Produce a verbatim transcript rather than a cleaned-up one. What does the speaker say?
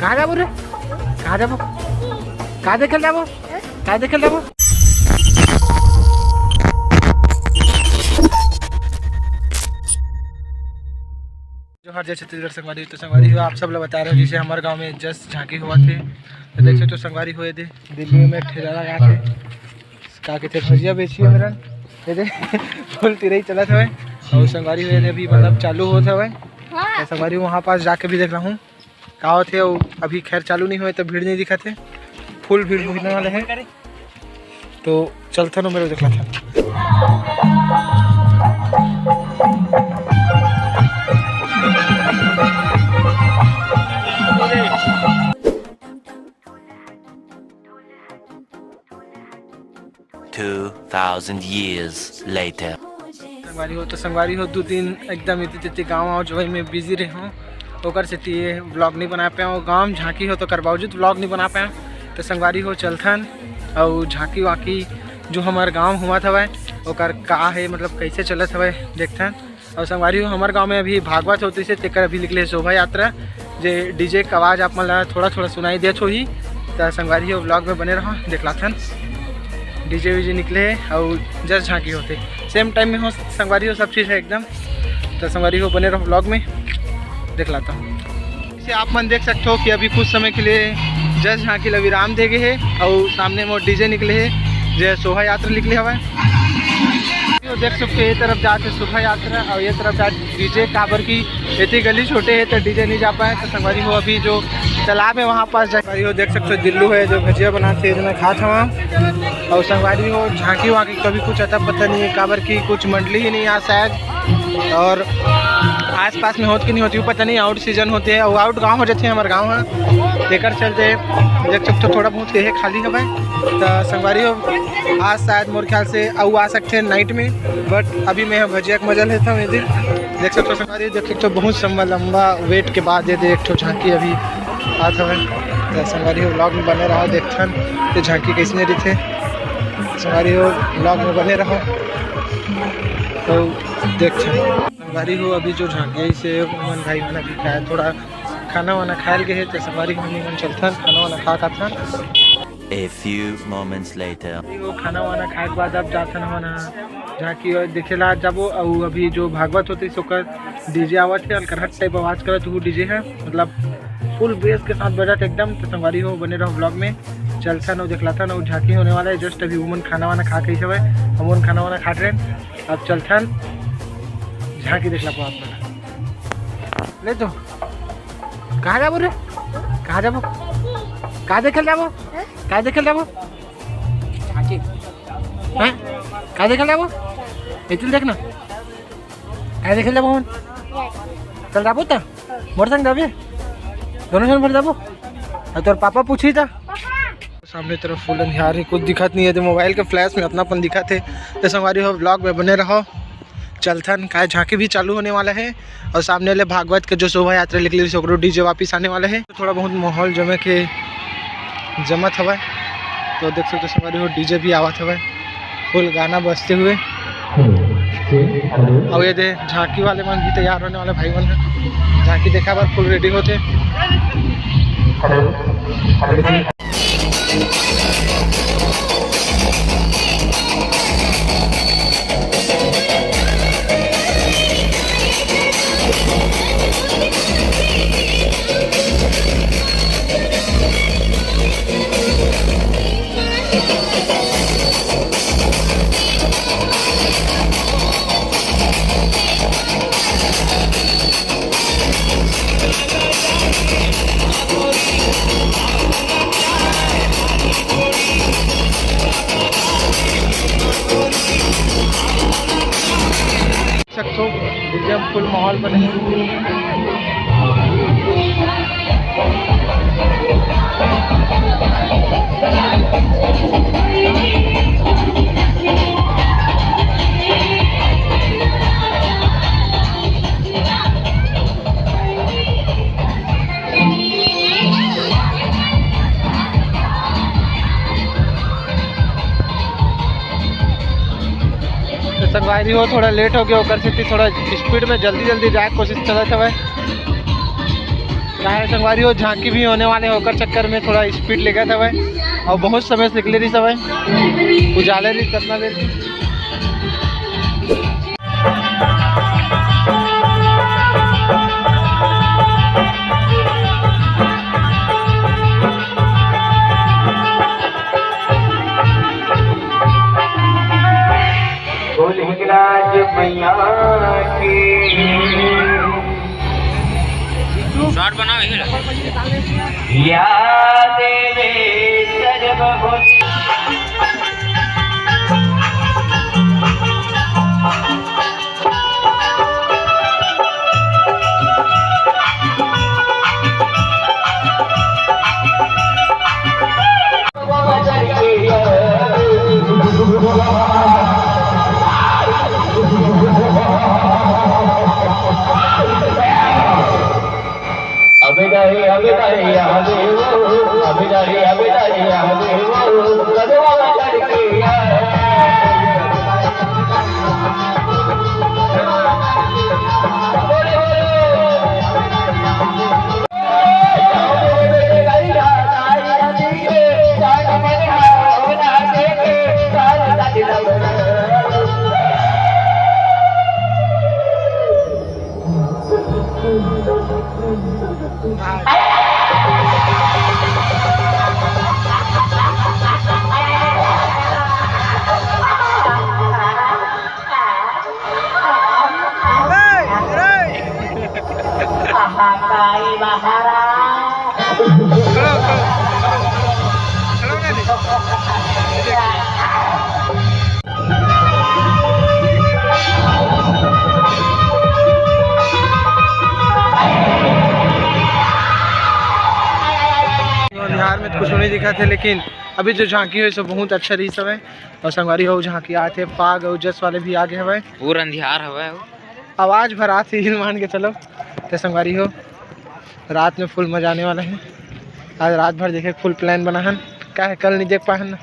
कहाँ जाबो रे? कहाँ जाबो? का देखे ल जाबो? का देखे ल जाबो? जोहार, जय छत्तीसगढ़ संगवारी। तो संगवारी हो, आप सब ला बता रहे हो, जैसे हमारे गांव में जस झांकी हुआ थे, तो देख सकते हो संगवारी हो, ये दे दिल्ली में एक ठेला लगा थे, का कहते, भजिया बेची है मेरन, ये दे फुल तिरई चलत हवे। और संगवारी हो, ये दे अभी मतलब चालू होत हवे। हाँ। तो संगवारी हो, वहाँ पास जाके भी देख ला हूँ का होथे, अउ अभी खैर चालू नहीं होए, तो भीड़ नहीं दिखत हे, फुल भीड़ होने वाला है। तो चलथन, मेरे देखला था। Two thousand years later. संगवारी हो, तो संगवारी हो, दू दिन एकदम इति तिति गाँव आव जवई में बिजी रहे हूँ, ओकर सेती ये व्लॉग नहीं बना पाए हूँ। गाँव में झांकी हो, तो कर बावजूद व्लॉग नहीं बना पाए हूँ। तो संगवारी हो, चलथन अउ झांकी वाकी जो हमार गाँव हुआ हवय, ओकर का है, मतलब कैसे चलत हवय, देखथन। अउ संगवारी हो, हमर गांव में अभी भागवत होत रहिसे, तेकर अभी निकले शोभा यात्रा, जे डीजे के आवाज आप मन ला थोड़ा थोड़ा सुनाई देत होही। त संगवारी हो, व्लॉग में बने रहो, देखलाथन डीजे वीजे निकले हे अउ जस झांकी होथे, सेम टाइम में हो संगवारी हो, सब चीज़ है एकदम। त संगवारी हो, बने रहो व्लॉग में, देखलाता हूँ। से आप मन देख सकते हो कि अभी कुछ समय के लिए जस झांकी ला विराम दे गए हे अउ सामने में डीजे निकले हे, जे शोभा यात्रा निकले हवय। तो देख सकते हो, ये तरफ जाते शोभा यात्रा और ये तरफ जाते डीजे, काबर की इतनी गली छोटे है तो डीजे नहीं जा पाए। तो संगवारी हो, अभी जो तालाब है वहाँ पास जा, संगवारी हो, देख सकते हो दिल्लू है जो भजिया बनाते हैं, मैं खात हवा। और संगवारी हो, झांकी वाकी कभी कुछ अता पता नहीं है, काबर की कुछ मंडली ही नहीं आ शायद, और आसपास में होत कि नहीं होती पता नहीं, आउट सीजन होते हैं, आउट गांव हो जाते हैं हमारे गांव है, तेकर चलते देख सकते हो थोड़ा बहुत ये खाली हवय। तो संगवारी हो, आज शायद मोर ख्याल से अउ आ सकते हैं नाइट में, बट अभी मैं भजिया के मजा लेता हूँ ये दिन। देख सकते हो संगवारी, देख सकते हो बहुत लंबा लंबा वेट के बाद ये दे एक ठो झांकी अभी आत हवय। तो संगवारी हो, व्लॉग में बने रहो, देखथन ये झांकी कैसने रहिथे। संगवारी हो, व्लॉग में बने रहो तो देखथन। संगवारी हो, अभी जो झांकी है इसे उमन भाई मन अभी खाए, थोड़ा खाना वाना खायल गए हे, तो संगवारी हो, हमन चलथन खाना वाना खा खाथन। A few moments later. वो खाना वाना खाए के बाद अब जाथन हमन ह झांकी देखे ला जाबो। अउ अभी जो भागवत होते ओकर डीजे आवत है, अलकरहट टाइप आवाज करत वो डीजे है, मतलब फुल बेस के साथ बजत एकदम। तो संगवारी हो, बने रहो व्लॉग में, चलथन अउ देखलाथन। अउ झांकी होने वाला है, जस्ट अभी उमन खाना वाना खा के हवय, हमन खाना वाना खात रहे, अब चलथन झांकी देखला पाओ आप मन। ले तो कहाँ जाबो रे? कहाँ जाबो? का देखे ल जाबो? का देखे ल जाबो? झांकी। हैं? का देखे ल जाबो? इतने देखना। का देखे ल जाबो हमन? चल जाबो त? मोर संग जाबे? दोनों झन भर जाबो? अउ तोर पापा पूछी त? सामने तरफ फुल अंधियार है, कुछ दिखत नहीं है, तो मोबाइल के फ्लैश में अतना अपन दिखत है। तो संगवारी हो, व्लॉग में बने रहो। चलथन, काय झांकी भी चालू होने वाला है और सामने ले भागवत के जो शोभा यात्रा निकली, ओकरो डीजे वापिस आने वाला है। तो थोड़ा बहुत माहौल जमे के जमत हवय, तो देख सकते हो संगवारी हो, डीजे भी आवत हवय, फुल गाना बजते हुए। और ये दे झांकी वाले मन भी तैयार होने वाले, भाई मन ह झांकी देखा बर फुल रेडी होते। सकते हो, एकदम फुल माहौल बने। तो संगवारी हो, थोड़ा लेट हो गया, ओकर सेती थोड़ा स्पीड में जल्दी जल्दी जाए के कोशिश चलत हवय। का हे संगवारी हो, झांकी भी होने वाले हे, ओकर चक्कर में थोड़ा speed लेगत हवय अउ बहुत समय से निकले रहिस हवय, उजाले रहिस कतना देर के। बोल हिंगराज मैया की। शॉर्ट बनाओ, यही रहो। या देवी सर्वभूत। अबे नहीं, अबे नहीं, यहाँ देवो। अबे नहीं, अबे नहीं, यहाँ देवो। कदवा चढ़ के महाकाली महाराज। अंधियार में तो कुछ नहीं दिखत हे, लेकिन अभी जो झांकी हे, सो बहुत अच्छा रहिस हवय। अउ संगवारी हो, झांकी आत हे, फाग अउ जस वाले भी आगे हवय। पूरा अंधियार हवय। आवाज भर आत हे, मान के चलो। ते संगवारी हो, रात में full मजा आने वाला हे। आज रात भर देखे full plan बना हन, का हे कल नहीं देख पाए हन ना।